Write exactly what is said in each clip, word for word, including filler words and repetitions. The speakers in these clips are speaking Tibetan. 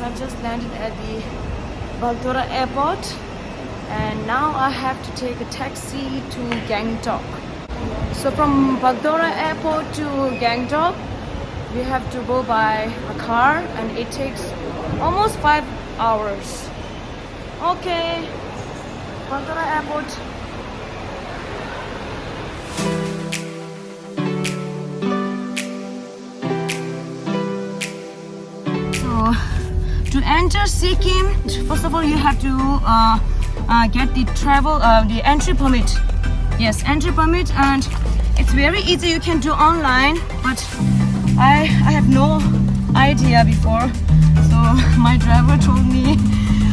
I just landed at the Bagdogra airport and now I have to take a taxi to Gangtok. So from Bagdogra airport to Gangtok, we have to go by a car and it takes almost five hours. Okay, Bagdogra airport. So, to enter Sikkim, first of all, you have to uh, uh, get the travel, uh, the entry permit. Yes, entry permit, and it's very easy. You can do online, but I I have no idea before, so my driver told me,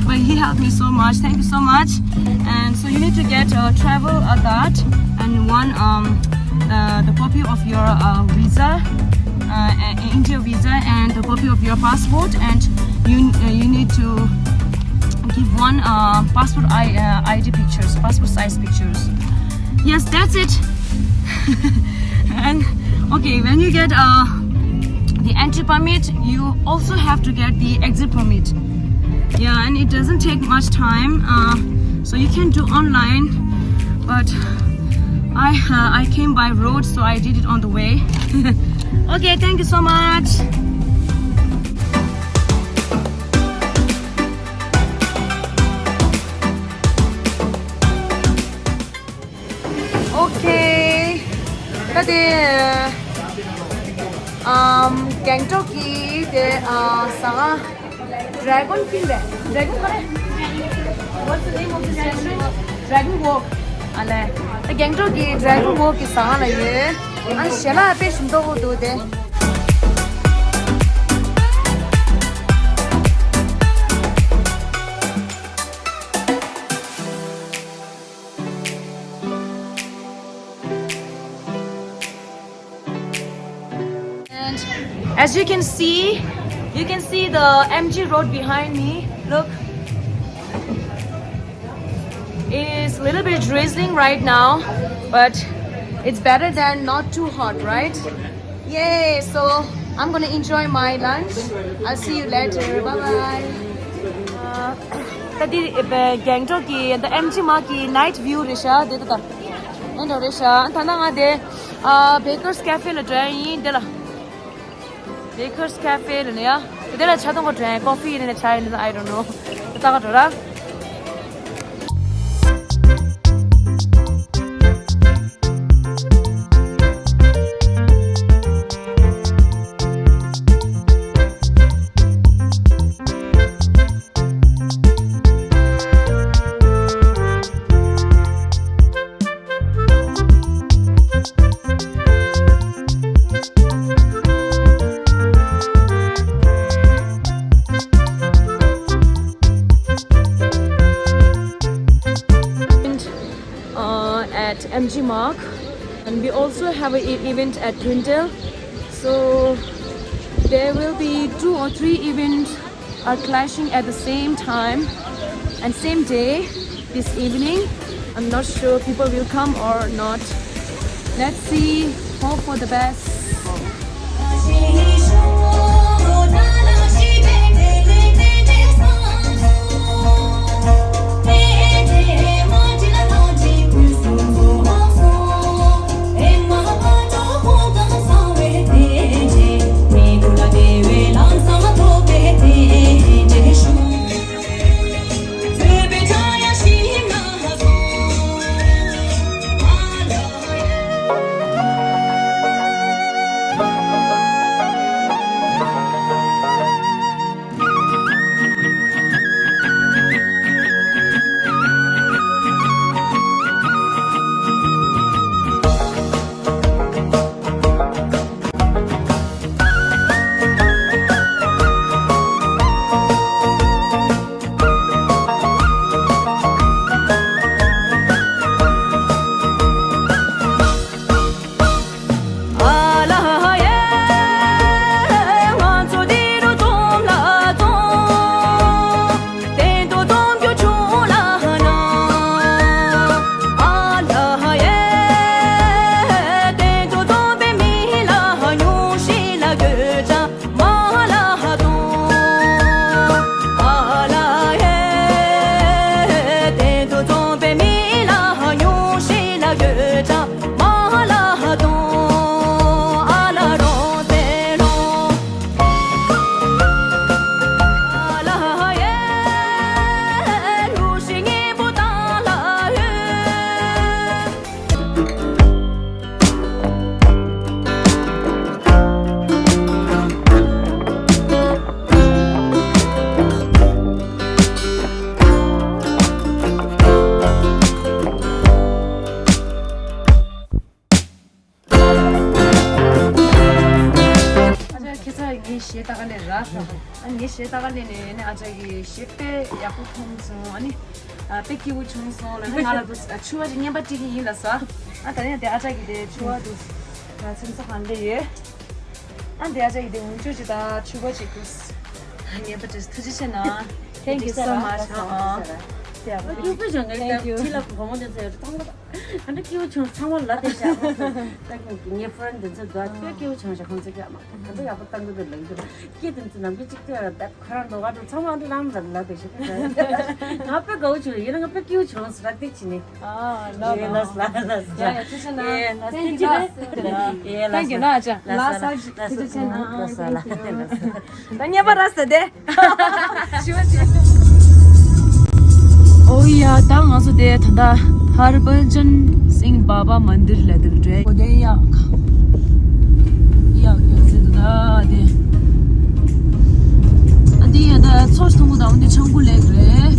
but he helped me so much. Thank you so much. And so you need to get a travel uh, card and one um, uh, the copy of your uh, visa, uh, uh, India visa, and the copy of your passport, and you uh, you need to give one uh, passport I, uh, I D pictures, passport size pictures. Yes, that's it. And okay, when you get uh, the entry permit, you also have to get the exit permit. Yeah, and it doesn't take much time, uh, so you can do online. But I uh, I came by road, so I did it on the way. Okay, thank you so much. Okay. ད་དེ་ཨམ་གེང་ཊོག་གི་དེ་ཨ་ཟ་ཁང་Dragon King རེད། Dragon ག་རེ། What's the name of this restaurant? Dragon Walk. ཨ་ལས། ད་གེང་ཊོག་གི་Dragon Walk གི་ཟ་ཁང་ལ་ཡོད། ཨ་ཞལ་ལག་དཔེ་ཞིམ་མདོག་པོ་འདུག་དེ། And as you can see, you can see the M G Road behind me. Look, it's a little bit drizzling right now, but it's better than not too hot, right? Yay! So I'm gonna enjoy my lunch. I'll see you later. Bye bye. ད་འདི་གེང་ཊོག་གི་ད་M G Marg གི་night view རེད་ཤག་དེ་ད་ད་ཨེ་འགྲོ་རེད་ཤག་ད་ན་ང་དེ་ཨ་Baker's Cafe ལ་འགྲོ་ཡ་ཡིན། དེ་ལ་Baker's Cafe ལ་ནི་ཡ་དེ་ལ་ཆ་ཚང་ག་འགྲོ་ཡ་ཡིན། ཀོ་ཕི་ཡིན་ན་ཆ་ཡིན་ན་I don't know. ད་ད་ག་འགྲོ་ར། Uh, at M G Marg, and we also have an e- event at Twindale. So there will be two or three events are clashing at the same time and same day this evening. I'm not sure people will come or not. Let's see. Hope for the best. གཞས་ལྟ་ག་ལེན་ར། ཨ་ངས་གཞས་ལྟ་ག་ལེན་ནས་ནི་ཨ་ཅག་གིས་གཞས་དཔེ་ཡག་པོ་མཐོང་སོང་། ཨ་ནི་ཨ་དཔེ་སྐྱིད་པོ་བྱུང་སོང་ལབ་ནས་ང་ལ་དུ་ཨ་ཕྱུ་པ་ཅིག་རྔན་པ་སྤྲད་ཀྱི་ཡིན་ལབ་སོང་། ཨ་ད་ནི་དེ་ཨ་ཅག་གིས་དེ་ཕྱུ་པ་དུ་ཨ་ཚིམ་ས་གང་ལེ་ཡོད། ཨ་དེ་ཨ་ཅག་གིས་དེ་འུམ་ཆུ་ཅིག་དང་ཕྱུ་པ་ཅིག་དུ་རྔན་པ་སྤྲད། ཐུགས་རྗེ་ཆེ་གནང་། Thank you so much. ཨ་ཨ་དེ་ཨ་ཨ་ཅུ་པེ་ཅང་གི་ཁྲི་ལ་བུ་མོ་དེ་ཚོ་ཡོད་ཙང་། ད་འདྲ་སྐྱིད་པོ་བྱུང་། ཚང་མ་ལ་དེ་བཞག་ད་ངའི་ཧྥ་རེན་དེ་ཚོ་འདུག་དཔེ་སྐྱིད་པོ་བྱུང་ཤག་ཁོང་ཚོ་ཀྱང་ད་ལྟ་ཡག་པོ་བཏང་གི་འདུག་ལབ་ཀྱི་འདུག་སྐད་དེ་ཚོ་ནམ་རྒྱུན་གཅིག་ལྟོས་ར། ད་ཁོ་རང་ལོགས་ཀ་འགྲོ་ཚང་མ་འདི་རང་ལ་ལབ་པའི་ཞིག་ང་དཔེ་དགའ་བོ་བྱུང་། ཡིན་ན་ང་དཔེ་སྐྱིད་པོ་བྱུང་ཟེར་ར་སྟེགས་བྱས་ནས། ཨ་ལ་ཡེ་ལ་ལ་ལ་ལ། ཡ་ཡ་ཅི་ཆ་ན། ཡེ་ལ་ལ། Thank you ལ། Thank you ལ་ཨ་ཅག་ལ་ས་ལ་ཅི་ཆ་ན། ལ་ས་ལ་ལ་ས། ད་ཉེ་པ་ར་ས་དེ། ཞུ་བ་བྱེད། ཨོ་ཡ། ད་ང་ཚོ་དེ་ད་ལྟ་ཧར་བན་ཅན་སིང་བྷ་བྷ་མན་དིར་ལ་དེར་འགྲོ། ཨོ་དེ་ཡག་ཡག་ཡག་ཟེར་འདུག་ད་དེ། ཨ་དེ་ཡ་ད་ཚོ་ཞིག་མཐོང་གི་འདུག་འོན་ཏེ་ཆང་ཁུ་ལེགས་རེད།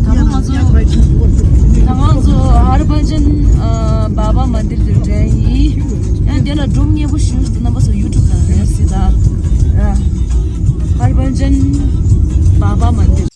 ད་ང་ཚོ་ད་ང་ཚོ་ཧར་བན་ཅན་བྷ་བྷ་མན་དིར་དེར་འགྲོ་ཡིན། ཨ་དེ་ལ་སྒྲུང་སྙན་པོ་ཞུ་ཟེར་རྣམ་པ་ཚོ་ཡུ་ཊུབ་ནང་ཡོད་སྲིད་ད། ཧར་བན་ཅན་བྷ་བྷ་མན་དིར།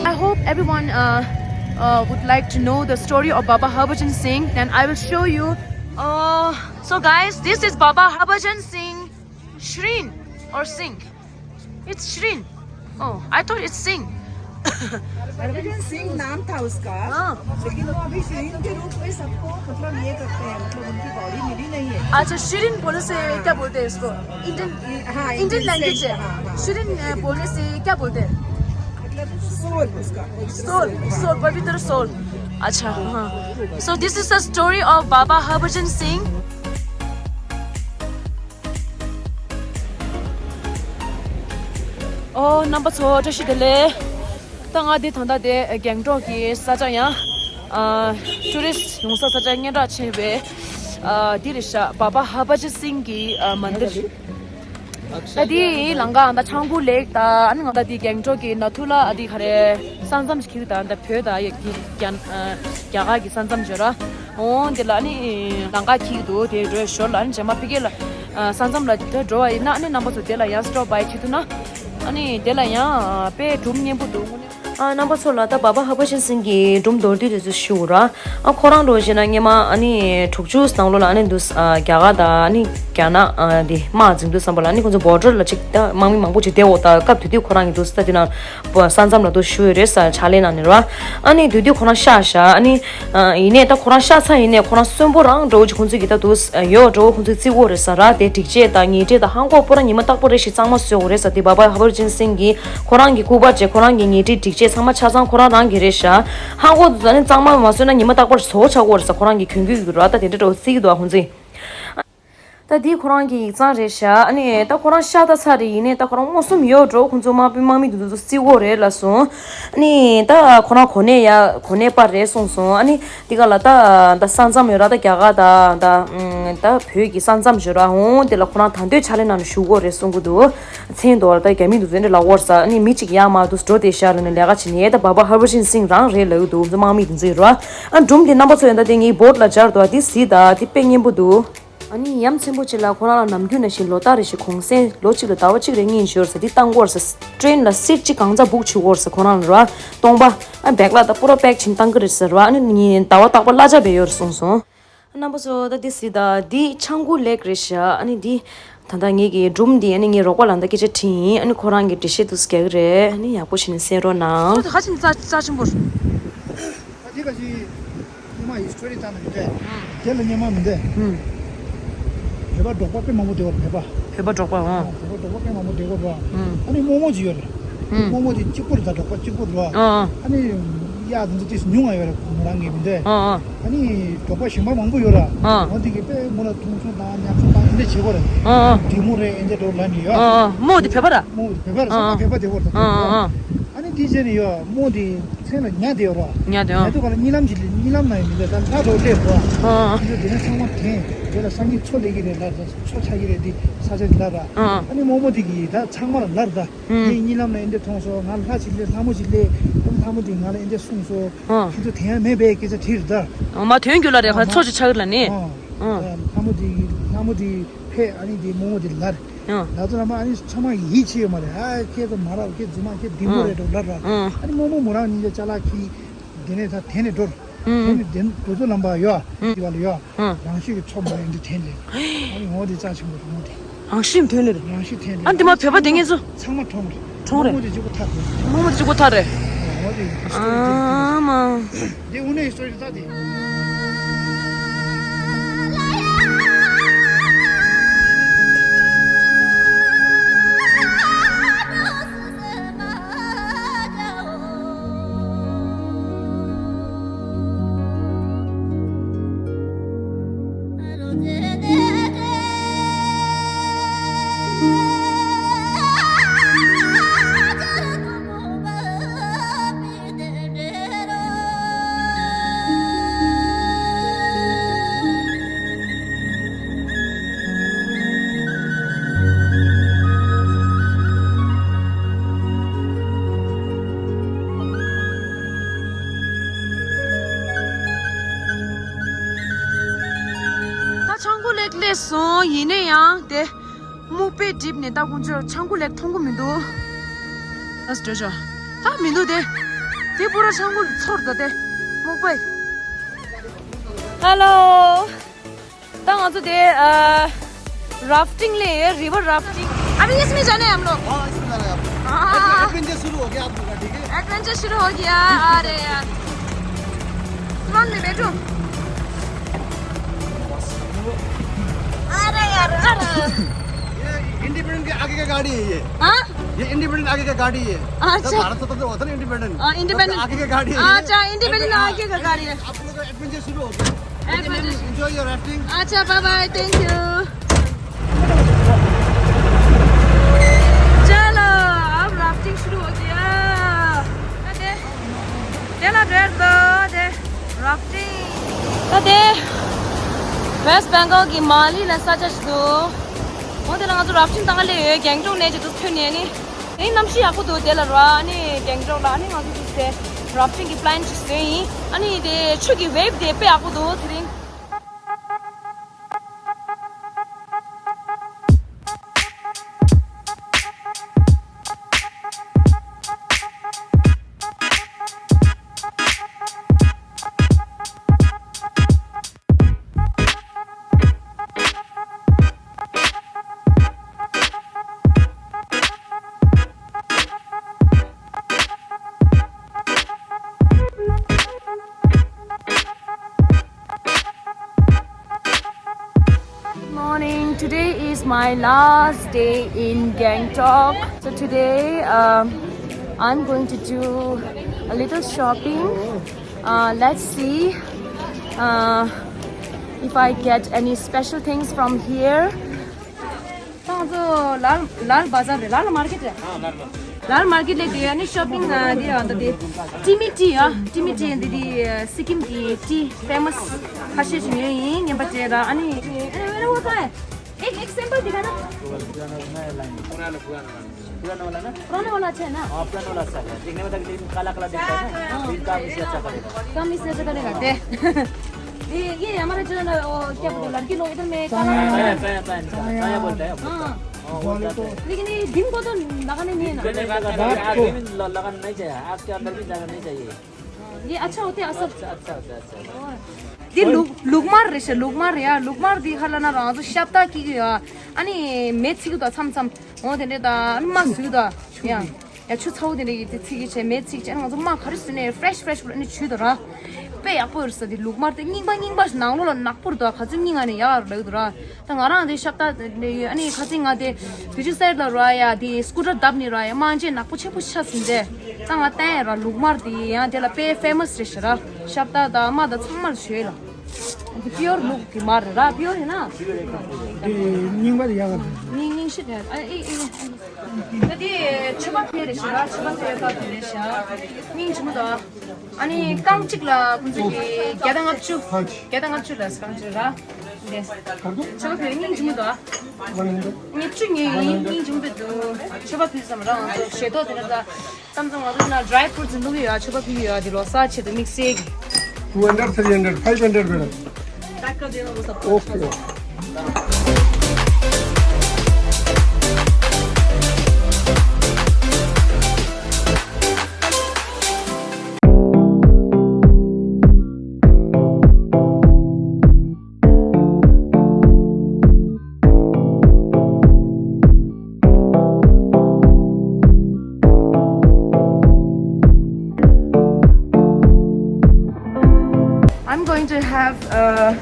I hope everyone uh, uh, would like to know the story of Baba Harbhajan Singh, then I will show you. Uh, so guys, this is Baba Harbhajan Singh Shrin or Singh. It's Shrin. Oh, I thought it's Singh. Harbhajan सिंह नाम था उसका। हाँ। लेकिन वो अभी शरीर के रूप में सबको मतलब ये करते हैं, मतलब उनकी बॉडी मिली नहीं है। अच्छा, शिरीन बोलने से क्या बोलते हैं इसको? इंडियन, हाँ, इंडियन लैंग्वेज है। हाँ, हाँ। शिरीन अ, बोलने से क्या बोलते हैं? मतलब सोल उसका। सोल, सोल, पवित्र सोल। अच्छा, हाँ। So this is the story of Baba Harbhajan Singh. ཨོ་རྣམ་པ་ཚོ་བཀྲ་ཤིས་བདེ་ལེགས། ད་ང་འདི་ད་ལྟ་དེ་གེང་ཀྲོག་གི་ས་ཆ་ཡང་ཨ་ཊུ་རི་སི་ཡོང་ས་ས་ཆ་སྙན་གྲགས་ཆེ་བའི་ཨ་འདི་རེད་ཤག་བྷ་བྷ་ཧར་བ་ཇན་སིང་གི་ཨ་མན་དིར། ད་འདི་ལམ་ཁ་ད་ཆང་བུ་ལེགས། ད་ཨ་ནི་ང་ད་འདི་གེང་ཀྲོག་གི་ནཱ་ཐུ་ལ་ཨ་འདི་ག་རེ་ས་མཚམས་ཤིག་ད་ད་བོད་ད་ཡ་གི་རྒྱ་ཨ་རྒྱ་གར་གི་ས་མཚམས་བརྗོད་ར། འོང་དེ་ལ་ནི་ལམ་ཁ་འཁྱིལ་འདུག་དེ་འགྲོ་ཞོར་ལ་ནི་རྗེས་མ་ཕ་གི་ལ་ས་མཚམས་ལ་དེ་འགྲོ་བ་ཡིན་ན་ནི་རྣམ་པ་ཚོ་དེ་ལ་ཡང་སི་ཊོབ་བྷའི་བྱེད་ཐུབ་ན་ཨ་ནི་དེ་ལ་ཡང་དཔེ་སྒྲུང་སྙན་པོ་འདུག་དངོས་གནས། ཨ་རྣམ་པ་ཚོ་ལ་ད་བྷ་བྷ་ཧར་བ་ཇན་སིང་གི་སྒྲུང་མདོར་བསྡུས་དེ་ཚོ་ཞུ་ར། ཨ་ཁོ་རང་འགྲོ་བྱས་ན་སྔས་མ་ཨ་ནི་དྲུག་ཅུ་ནང་ལོགས་ལ་ཨ་ནི་འདུག་རྒྱ་གར་དང་ཨ་ནི་རྒྱ་ནག་དེ་དམག་འཛིང་དུས་ཙམ་པ་ལ་ཨ་ནི་ཁོ་ཚོ་བོར་ཌར་ལ་ཅིག་ད་དམག་མི་མང་པོ་ཅིག་བསྡད་འོ། ད་སྐབས་དེ་དུས་ཁོ་རང་གི་འདུག་ད་དེ་ན། ས་མཚམས་ལ་དུ་བཞུགས་ཡོད་རེད་ས་ཕྱག་ལས་གནང་ནས་ར། ཨ་ནི་དུས་དུས་ཁོ་རང་གཤགས་བཞག་ཨ་ནི་ཡིན་ནས་ད་ཁོ་རང་གཤགས་ཚར་ཡིན་ནས་ཁོ་རང་གསོན་པོ་རང་འདྲ་བོ་ཅིག་ཁོང་ཚོས་ཀྱི་ད་དུ་ཡོད་འདྲ་བོ་ཁོང་ཚོས་བརྩི་གོ་རེད་ས་ར། དེ་སྒྲིག་ཆས་དང་ཉལ་ཁྲི་དང་ཧང་གོ་པོ་ར་ཉི་མ་རྟག་པོ་རེ་ཞིག་གཙང་མ་བཟོས་གོ་རེད་ས། དེ་བྷ་བྷ་ཧར་བ་ཇན་སིང་གི་ཁོ་རང་གི་སྐུ་པར་བཅས་ཁོ་རང་གི་ཉལ་ཁྲི་སྒྲིག་ཆས་ཚང་མ་ཆ་ཚང་ཁོ་རང་རང་གི་རེད་ཤག་ཧང་གོ་དུ་ཨ་ནི་གཙང་མ་མ་བཟོས་ན་ཉི་མ་རྟག་པར་བཟོ་ཆགས་གོ་རེད་ས། ཁོ་རང་གི་གྱོན་གོས་ཀྱི་ར་ད་དེ་འདྲ་འདྲ་བོ་བརྩི་གི་འདུག་ཨ་ཁོང་ཚོས། ད་འདི་ཁོ་རང་གི་ཡིག་ཚང་རེད་ཤག་ཨ་ནི་ད་ཁོ་རང་ཤ་ད་ཚ་རེད། ཡིན་ནའི་ད་ཁོ་རང་མངོན་སུམ་ཡོད་འགྲོ་ཁོང་ཚོ་དམག་དཔོན་དམག་མི་དེ་ཚོ་བརྩི་གོ་རེད་ལབ་སོང་། ཨ་ནི་ད་ཁོ་རང་གོ་གནས་ཡ་གོ་གནས་པ་རེད་གསུངས་སོང་། ཨ་ནི་འདི་ག་ལ་ད་ད་ས་མཚམས་ཡོད་ར། ད་རྒྱ་གར་ད་ད་ད་བོད་ཀྱི་ས་མཚམས་ཡོད་ར། འོང་དེ་ལ་ཁོ་རང་ད་དུང་ཕྱག་ལས་གནང་ནས་བཞུགས་གོ་རེད་གསུང་གི་འདུག་མཚན་དོར་ད་རྒྱ་མི་དེ་ཚོ་འདྲ་ལ་དབོར་ས། ཨ་ནི་མི་གཅིག་ཡ་མ་དུ་འགྲོ་དེ་ཤར་ལ་ནི་ལས་ཀ་བྱེད་ནི་ད་བྷ་བྷ་ཧར་བ་ཇན་སིང་རང་རེད་ལབ་ཀྱི་འདུག་ཁོང་ཚོ་དམག་མི་དེ་ཚོས་ར། ཨ་སྒྲུང་དེ་རྣམ་པ་ཚོ་ཡོད་ད་དེ་ངའི་བོར་ཌི་ལ་སྦྱར་འདུག་ཨ་དེ་གཟིགས་ད་དེ་དཔེ་སྙན་པོ་འདུག་ཨ་ནི་ཡ་མཚན་པོ་ཅིག་ལ་ཁོ་རང་ལ་ནམ་རྒྱུན་ནང་བཞིན་ལོ་ལྟར་རེ་བཞིན་གུང་སེང་ལོ་གཅིག་ལ་ཟླ་བ་གཅིག་རེ་གཉིས་ཤོར་ས་འདི་བཏང་གོ་ར་ས། ཊེན་ལ་སིཊ་གཅིག་གང་ཙམ་བུག་བྱེད་གོ་ར་ས། ཁོ་རང་ལ་ར་སྟོང་པ་ཨ་བེག་ལ་ད་པུ་ར་པེག་བྱིན་བཏང་གི་རེད་ཟེར་བ། ཨ་ནི་ཉིན་ཟླ་བ་རྟག་པ་གླ་ཆ་བས་ཡོད་རེད་གསུངས་སོང་། ཨ་རྣམ་པ་ཚོ་ད་འདི་སི་ད་འདི་ཆང་ཁུ་ལེགས་རེད་ཤག་ཨ་ནི་འདི་ད་ལྟ་ངེད་ཀྱི་སྒྲུང་འདི་ཨ་ནི་ངའི་རོགས་པ་ལ་ད་སྐད་ཆ་དྲིས་ཡིན། ཨ་ནི་ཁོ་རང་གི་འགྲེལ་བཤད་དུ་རྒྱག་གི་རེད། ཨ་ནི་ཡག་པོ་བྱས་ནས་གསན་རོགས་གནང་། ཁ་ཆེན་རྩ་རྩ་ཆེན་པོ་རེད། ད་འདི་ག་ཅི། སྔོན་མ་ཧི་སི་ཊོ་རི་བཏང་ནས་མི་འདྲ། དེ་ལ་སྔོན་མ་མི་འདྲ། ཧུམ། བོད་པ་འབྲོག་པ་དཔེ་མང་པོ་བསྡད་པ་རེད། བོད་པ། བོད་པ་འབྲོག་པ་འོང་། བོད་པ་འབྲོག་པ་དཔེ་མང་པོ་བསྡད་པ་རེད། ཧུམ། ཨ་ནི་རྨོ་མོ་ཅིག་ཡོད་རེད། ཧུམ། རྨོ་མོ་དེ་གཅིག་པུ་རེད། ད་འབྲོག་པ་གཅིག་པུ་རེད། ཨ་ཨ། ཨ་ནི་གཡག་དེ་ཚོ་ཏོག་ཙམ་ཉུང་བ་ཡོད་རེད། མོ་རང་གི་མི་འདྲ། ཨ་ཨ། ཨ་ནི་འབྲོག་པ་གཞན་པ་མང་པོ་ཡོད་ར། ཨ། འོ་དེ་གི་དཔེ་མོ་ལ་མཐོང་ཆུང་དང་ཉམ་ཆུང་དང་འདི་འདྲ་བྱེད་པ་རེད། ཨ་ཨ། དེ་མོ་རེད། འདི་འདྲ་འགྲོ་ལབ་ནས་ཡོད། ཨ་ཨ། རྨོ་དེ་བོད་པ་ར། རྨོ་དེ་བོད་པ་རེད། ཨ་ཨ། ཚང་མ་བོད་པ་བསྡད་པ་རེད། ཨ་ཨ། ཨ་ནི། དེ་རྗེས་ནས་ཡོད་རྨོ་དེ་མཚན་ལ་ཉ་དེ་ཡོད་རོ། ཉ་དེ་ཨ། ཉ་དེ་ག་ལ་གཉིད་ལམ་གྱི་གཉིད་ལམ་ན་ཡང་མི་ལ་ད་ལྷ་འགྲོ་སླེབས་རོ། ཨ། ཨ། དེ་ཚོ་དེ་ནས་ཚང་མ་དྲན་དེ་ལ་སངས་རྒྱས་མཚོ་སླེབས་ཀྱི་རེད་ལ་མཚོ་ཆགས་ཀྱི་རེད་དེ་ས་ཆ་དེ་ལ་ར། ཨ། ཨ་ནི་རྨོ་མོ་དེ་གིས་ད་ཚང་མ་ལ་ལར་ད། ཨུམ། ངས་གཉིད་ལམ་ན་ཨེ་འདྲ་མཐོང་སོང་ང་ལྷ་ཅིག་སླེབས་ལྷ་མོ་ཅིག་སླེབས་ཨ་ལྷ་མོ་དེས་ང་ལ་ཨེ་འདྲ་གསུངས་སོང་། ཨ། ཁྱེད་ཚོ་དེ་ཡང་མེད་པའི་སྐད་ཆ་དྲིས་རེད་ད། ཨ་མ་དོན་རྒྱུ་ལ་རེད་ཁ་མཚོ་ཅིག་ཆགས་ཀྱི་ལ་ནི། ཨ། ཨ། ལྷ་མོ་དེ་ལྷ་མོ་དེ་ཕེབས་ཨ་ནི་དེ་རྨོ་མོ་དེ་ལར། ཨ། ལ་ཚོ་ལ་མ་ཨ་ནི་ཚང་མ་ཡིད་ཆེས་ཡོད་མ་རེད་ཨ་ཁྱེད་ཚོ་མ་རབས་ཁྱེད་རྫུན་མ་ཁྱེད་བདེ་མོ་རེད་འགྲོ་ལར་ར། ཨ། ཨ་ནི་རྨོ་མོ་མོ་རང་གཉིས་ཀྱི་ཅ་ལག་གིས་དེ་ནས་ད་དེ་ནས་འགྲོ། ཨ། དེ་ནས་དེ་འགྲོ་ཚོ་ལམ་པ་ཡོད་ཨ། ཨ། དེ་བ་ལ་ཡོད་ཨ། ཨ། རང་ཤུགས་ཀྱི་ཚོགས་མ་ཡིན་དེ་དྲན་ལེ། ཨ་ནི་ངོ་དེ་རྩ་ཆེན་པོ་རེད་ངོ་དེ། རང་ཤུགས་དོན་ལེ་རེད། རང་ཤུགས་དོན་ལེ། ཨ་འདི་མ་བོད་པ་དེ་ངེད་ཚོ། ཚང་མ་གྲོངས་རེད། གྲོངས་རེད། རྨོ་མོ་དེ་གཅིག་པོ་ཐར་རེད། རྨོ་མོ་དེ་གཅིག་པོ་ཐར་རེད། ངོ་དེ་ཨ་མ། དེ་དངོས་གནས་ཀྱི་སྟོ་རི་ད་དེ། ད་ཆང་ཀུ་ལེགས་སླེབས་སོང་། ཡིན་ན་ཡང་དེ་སྨུག་པས་བསྒྲིབས་ནས་ད་དཀོན་མཆོག་ཆང་ཀུ་ལེགས་མཐོང་གི་མི་འདུག་ཨ་སི་ཏྲེ་ལི་ཡ། ད་མི་འདུག་དེ། དེ་པུ་ར་ཆང་ཀུ་ཚོར་ད་དེ་སྨུག་པས། Hello. ད་ང་ཚོ་དེ་ཨ། rafting ལས་ཡོད། river rafting. अभी इसमें जाना है हम लोग. हाँ, इसमें जाना है आपको. हाँ. एडवेंचर शुरू हो गया आप लोग का, ठीक है? एडवेंचर शुरू हो गया. अरे यार, फ्रंट में बैठो. अरे यार, अरे. ये इंडिपेंडेंट के आगे का गाड़ी है ये. हाँ. ये इंडिपेंडेंट आगे का गाड़ी है. अच्छा. जब भारत स्वतंत्र हुआ था ना, इंडिपेंडेंट, हाँ, इंडिपेंडेंट. तब आगे का गाड़ी है ये. अच्छा, इंडिपेंडेंट आगे का गाड़ी है. आप लोग का एडवेंचर शुरू हो गया. एडवेंचर. Enjoy your rafting. अच्छा, bye bye, thank you. चलो, अब राफ्टिंग शुरू हो गया. अरे, तेला ड्रेस दो, दे, rafting. ད་དེ་West Bengal གི་མ་ལི་ལ་ས་ཆ་ཞིག་འདུག་འོ་དེ་ལ་ང་ཚོ་རབ་ཆེན་ཏང་ལེ་ཡོད་གེང་ཀྲོག་ནས་ཅིག་ཏུ་ཐོན་ནས་ནི། དེ་གནམ་གཤིས་ཡག་པོ་འདུག་དེ་ལ་ར་ཨ་ནི་གེང་ཀྲོག་ལ་ཨ་ནི་ང་ཚོ་ཏུ་དེ་རབ་ཆེན་གྱི་པི་ལན་ཅིག་བཟོས་ཡིན། ཨ་ནི་དེ་ཆུ་གི་ཝེབ་དེ་དཔེ་ཡག་པོ་འདུག་དེ་རིང་། Good morning. Today is my last day in Gangtok. So today, um, I'm going to do a little shopping. Uh, let's see, uh, if I get any special things from here. ད་ང་ཚོ་ལལ་ལལ་བ་ཛར་རེད། ལལ་མར་ཀེ་ཊི་རེད། ལལ་མར་ཀེ་ཊི་ལས་དེ་ནི་ཤོ་པིང་ཨ་འདི་ཡང་ད་དེ་ཏི་མི་ཏི་ཡ་ཏི་མི་ཏི་འདི་དེ་སི་ཀིམ་གི་ཏི་ཕེ་མ་སི་ཁ་ཤས་ཤིག་ཉོས་ཡིན། ངན་པ་བྱས་ད་ཨ་ནི་ཨེ་ཨེ་ཨེ་ཨེ་ཨེག་ཨེག་སེམ་པལ་འདི་ག་ན། पुराना वाला ना? पुराना वाला है ना? पुराने वाला चाहिए ना? हाँ, पुराने वाला अच्छा है। देखने में तो लेकिन काला काला दिखता है ना? हाँ। फिर काम इससे अच्छा करेगा। काम इससे अच्छा करेगा, दे। ये, ये हमारा जो है ना, वो क्या बोलते हैं, लड़की लोग इधर में काला काला। साया, साया, साया, साया बोलता है। हाँ। हाँ, वो जाता है। लेकिन ये दिन को तो लगाने नहीं है ना? दिन में लगाना है, रात को। आदमी ल-, लगाना नहीं चाहिए, आग के अंदर भी जाना नहीं चाहिए। ये अच्छा होते हैं, असल। अच्छा, अच्छा, अच्छा, अच्छा। འདི་ལུག་ལུག་དམར་རེད་ཤག་ལུག་དམར་རེད་ཡ། ལུག་དམར་འདི་ཧ་ལ་ན་རང་ཚོ་ཤ་བཏགས་ཀྱི་ཡ། ཨ་ནི་མེ་ཚིག་གི་དང་མཚམས་མཚམས་འོ་དེ་འདྲས་དང་ཨ་ནི་མ་ཟུག་གི་དང་ཡ། ཡ་ཆུ་ཚ་བོ་དེ་འདྲས་ཀྱི་དེ་ཚིག་གི་བྱས་མེ་ཚིག་བྱས་ཨ་ནི་ང་ཚོ་མ་ག་རེ་ཟོས་ནས་ཧྥི་རེཤ་ཧྥི་རེཤ་པོ་ཨ་ནི་བྱུག་དང་ར། དཔེ་ཡག་པོ་ཡོད་ས་དེ་ལུག་དམར་དེ་རྙིང་པ་རྙིང་པ་ཞིག་ནང་ལོགས་ལ་ནག་པོ་རེད་དང་ག་ཚོད་རྙིང་ང་ནས་ཡག་རེད་དང་ར། ད་ང་རང་དེ་ཤ་བཏགས་ཨ་ནི་ཁ་སང་ང་དེ་བི་ཇུ་སའེ་ཌི་ལ་ར་ཡ་དེ་སྐུ་ཊར་བརྡབས་ནས་ར་ཡ་དམར་འབྱེད་ནག་པོ་ཆེན་པོ་ཤ་ཟིན་ཏེ། ད་ང་བསྟན་ཡ་ར་ལུག་དམར་དེ་ཡང་དེ་ལ་དཔེ་ཧྥེ་མ་སི་རེད་ཤག་ར། ཤ་བཏགས་དང་དམར་དང་ཚང་མར་བྱོས་ལ། དེ་པིའོར་ལུག་གི་དམར་རེད་ར། པིའོར་ཡིན་ན། དེ་རྙིང་པ་དེ་ཡག་ག་རེད། རྙིང་རྙིང་ཤི་རེད། ཨ་ཨེ་ཨེ་ཨེ། ད་དེ་མཆོད་པ་ཕུལ་རེད་ཤག་ར། མཆོད་པ་ཕུལ་ཡག་ཕུལ་རེད་ཤག་སྙིང་རྗེ་མོ་འདུག་ཨ་ནི་རྐང་གཅིག་ལ་ཁོང་ཚོ་གི་བརྒྱ་དང་ལྔ་བཅུ། བརྒྱ་དང་ལྔ་བཅུ་ལ་རྐང་གཅིག་ར། ལས། མཆོད་པ་ཕུལ་སྙིང་རྗེ་མོ་འདུག་ཨ། ངས་བཅུ་ཉོས་ཡིན། སྙིང་རྗེ་མོ་འདུག་མཆོད་པ་ཕུལ་བསམ་ར། ང་ཚོ་ཞལ་ཏོག་དེ་འདྲ་ད། གཏམ་ཚང་ང་ཚོ་ན་ཌ་རའི་ཕུ་རུ་ཊི་འདུག་གི་ཡོད། མཆོད་པ་ཕུལ་གི་ཡོད། དེ་ལོ་གསར་ཆེད་དུ་དམིགས་བསལ་གྱི། Two hundred, three hundred, five hundred, madam. Okay. I'm going to have uh,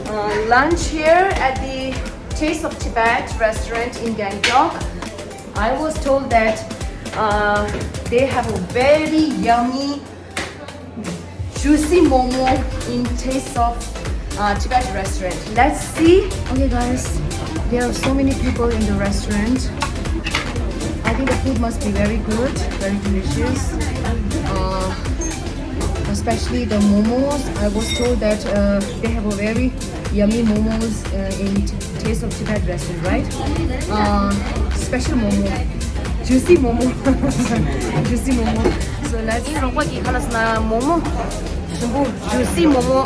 uh, lunch here at the Taste of Tibet restaurant in Gangtok. I was told that uh, they have a very yummy juicy momo in Taste of uh, Tibet restaurant. Let's see. Okay, guys, there are so many people in the restaurant. I think the food must be very good, very delicious. Uh, especially the momos. I was told that uh, they have a very yummy momos uh, in Taste of Tibet restaurant, right? Uh, special momo. Juicy momo. Juicy momo. So let's. ཨིན་རོགས་པ་གི་ཁ་ལ་སོང་ན་མོ་མོ་ཞིམ་པོ་ཇུ་སི་མོ་མོ་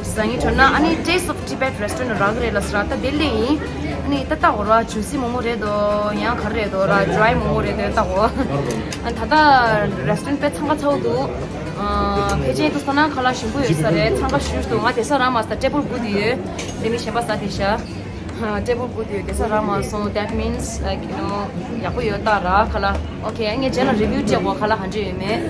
ཟ་ངེས་ཐོན་ན། ཨ་ནི་Taste of Tibet restaurant རག་རེད་ལ་སོ་ར། ད་དེ་ལས་ཡིན། ཨ་ནི་ད་ལྟ་འོ་ར་ཇུ་སི་མོ་མོ་རེད་དོ། ཡང་ག་རེ་རེད་དོ་ར། ཌ་རའི་མོ་མོ་རེད་དོ། ད་འོ། ཨ་ད་ལྟ་རེ་སི་ཊོ་རན་ཊི་དཔེ་འཚང་ཁ་ཚ་བོ་འདུག་ཨ་ཕལ་ཆེར་དུ་སོང་ན་ཁ་ལག་ཞིམ་པོ་ཡོད་ས་རེད། འཚང་ཁ་ཤུགས་འདུག་ང་དེ་ས་ར་མ་ས་ཊེ་བལ་བུག་དེ་ཡོད། དེ་མི་གཞན་པ་ས་དེ་ཤ། ཨ་ཊེ་བལ་བུག་དེ་ཡོད། དེ་ས་ར་མ་སོང་། That means, like, you know, ཡག་པོ་ཡོད་ད་ར་ཁ་ལག Okay, ངས་རྗེས་ལ་རི་བིའུ་ཅེག་གོ་ཁ་ལག་ག་འདྲ་ཡོད་མེད།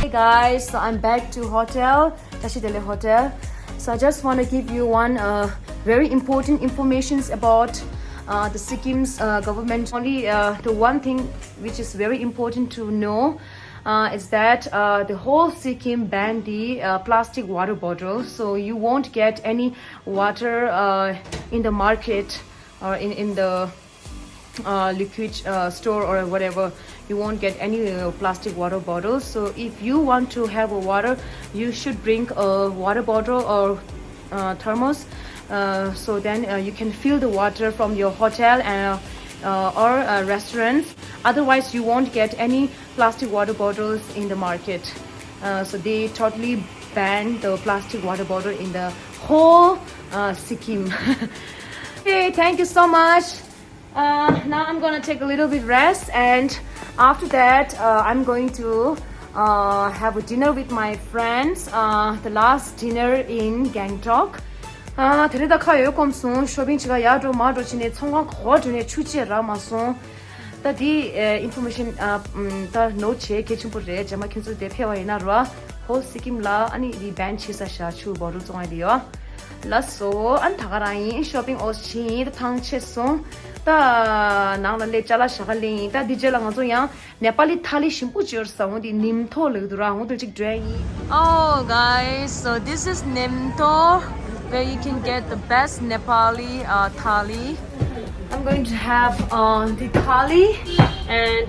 Hey guys, so I'm back to hotel, Tashi Delek Hotel. So I just want to give you one uh, very important informations about uh, the Sikkim's uh, government. Only uh, the one thing which is very important to know uh, is that uh, the whole Sikkim banned the uh, plastic water bottle, so you won't get any water uh, in the market or in, in the uh, liquid uh, store or whatever. You won't get any uh, plastic water bottles. So if you want to have a water, you should bring a water bottle or uh, thermos. Uh, so then uh, you can fill the water from your hotel and, uh, or uh, restaurants. Otherwise, you won't get any plastic water bottles in the market. Uh, so they totally banned the plastic water bottle in the whole uh, Sikkim. Hey, thank you so much. Uh, now I'm gonna take a little bit rest, and after that, uh, I'm going to uh, have a dinner with my friends. Uh, the last dinner in Gangtok. ཨ། དེ་རིང་ད་ཁ་ཡོད་སྐོམ་སོང་། ཤོ་པིང་བྱེད་ག་ཡར་འགྲོ་མར་འགྲོ་བྱས་ནས་ཚོང་ཁང་ག་པར་འགྲོ་ནས་ཆུ་ཅིག་རག་མ་སོང་། ད་འདི་ཨིན་ཕོར་མེ་ཤན་ཨ་ད་ནོ་ཊི་བྱེད་གལ་ཆེན་པོ་རེད། རྗེས་མ་ཁྱོད་ཚོ་དེ་ཕེབས་པ་ཡིན་ན་རོ། ཧོལ་སི་ཀིམ་ལ་ཨ་ནི་འདི་བེན་བྱེད་ས་ཤག་ཆུ་བོ་རུ་བཙོང་ཡ་དེ་ཡོད། ལགས་སོ། ཨ་ནི་ད་ག་རང་ཡིན། ཤོ་པིང་ཨོལ་བྱས་ཡིན། ད་ཐང་ཆད་སོང་། ད་ནང་ལ་སླེབས་ཅ་ལག་ཞག་ག་ལེན་ཡིན། ད་འདི་རྗེས་ལ་ང་ཚོ་ཡང་ནེ་པ་ལི་ཐ་ལི་ཞིམ་པོ་ཅིག་ཡོད་ས། འོ་འདི་ནིམ་ཐོ་ལབ་འདུག་ར། འོ་འདི་ཅིག་འགྲོ་ཡིན། Oh, guys, so this is Nimto, where you can get the best Nepali uh, thali. I'm going to have uh, the thali, and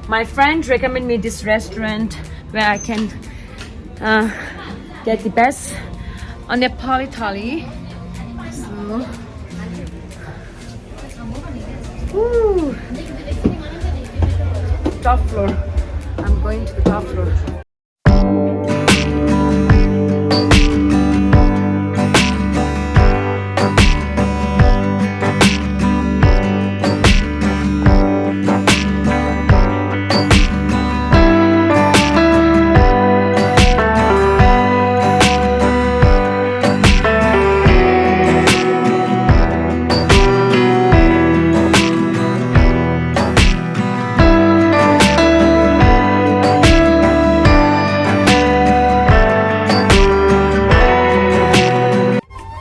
my friend recommend me this restaurant where I can uh, get the best uh, Nepali thali. So, ooh, top floor. I'm going to the top floor.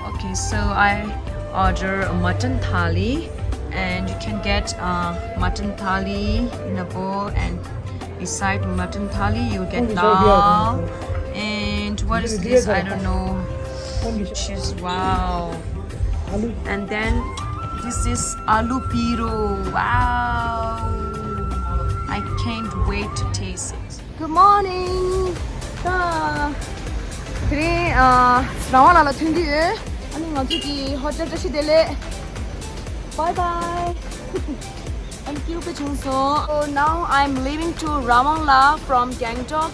Okay, so I order a mutton thali, and you can get uh, mutton thali in a bowl, and beside mutton thali you get dal. And what is this? I don't know. Which is wow. And then this is aloo piro. Wow. I can't wait to taste it. Good morning. ད་དེ་རིང་ཨ་རང་དབང་ལ་ལ་ཐོན་གྱི་ཡོད། ཨ་ནི་ང་ཚོ་གི་ཧོ་ཊེལ་བཀྲ་ཤིས་བདེ་ལེགས། Bye bye. I'm cute བྱུང་སོང་། So now I'm leaving to Rawang La from Gangtok.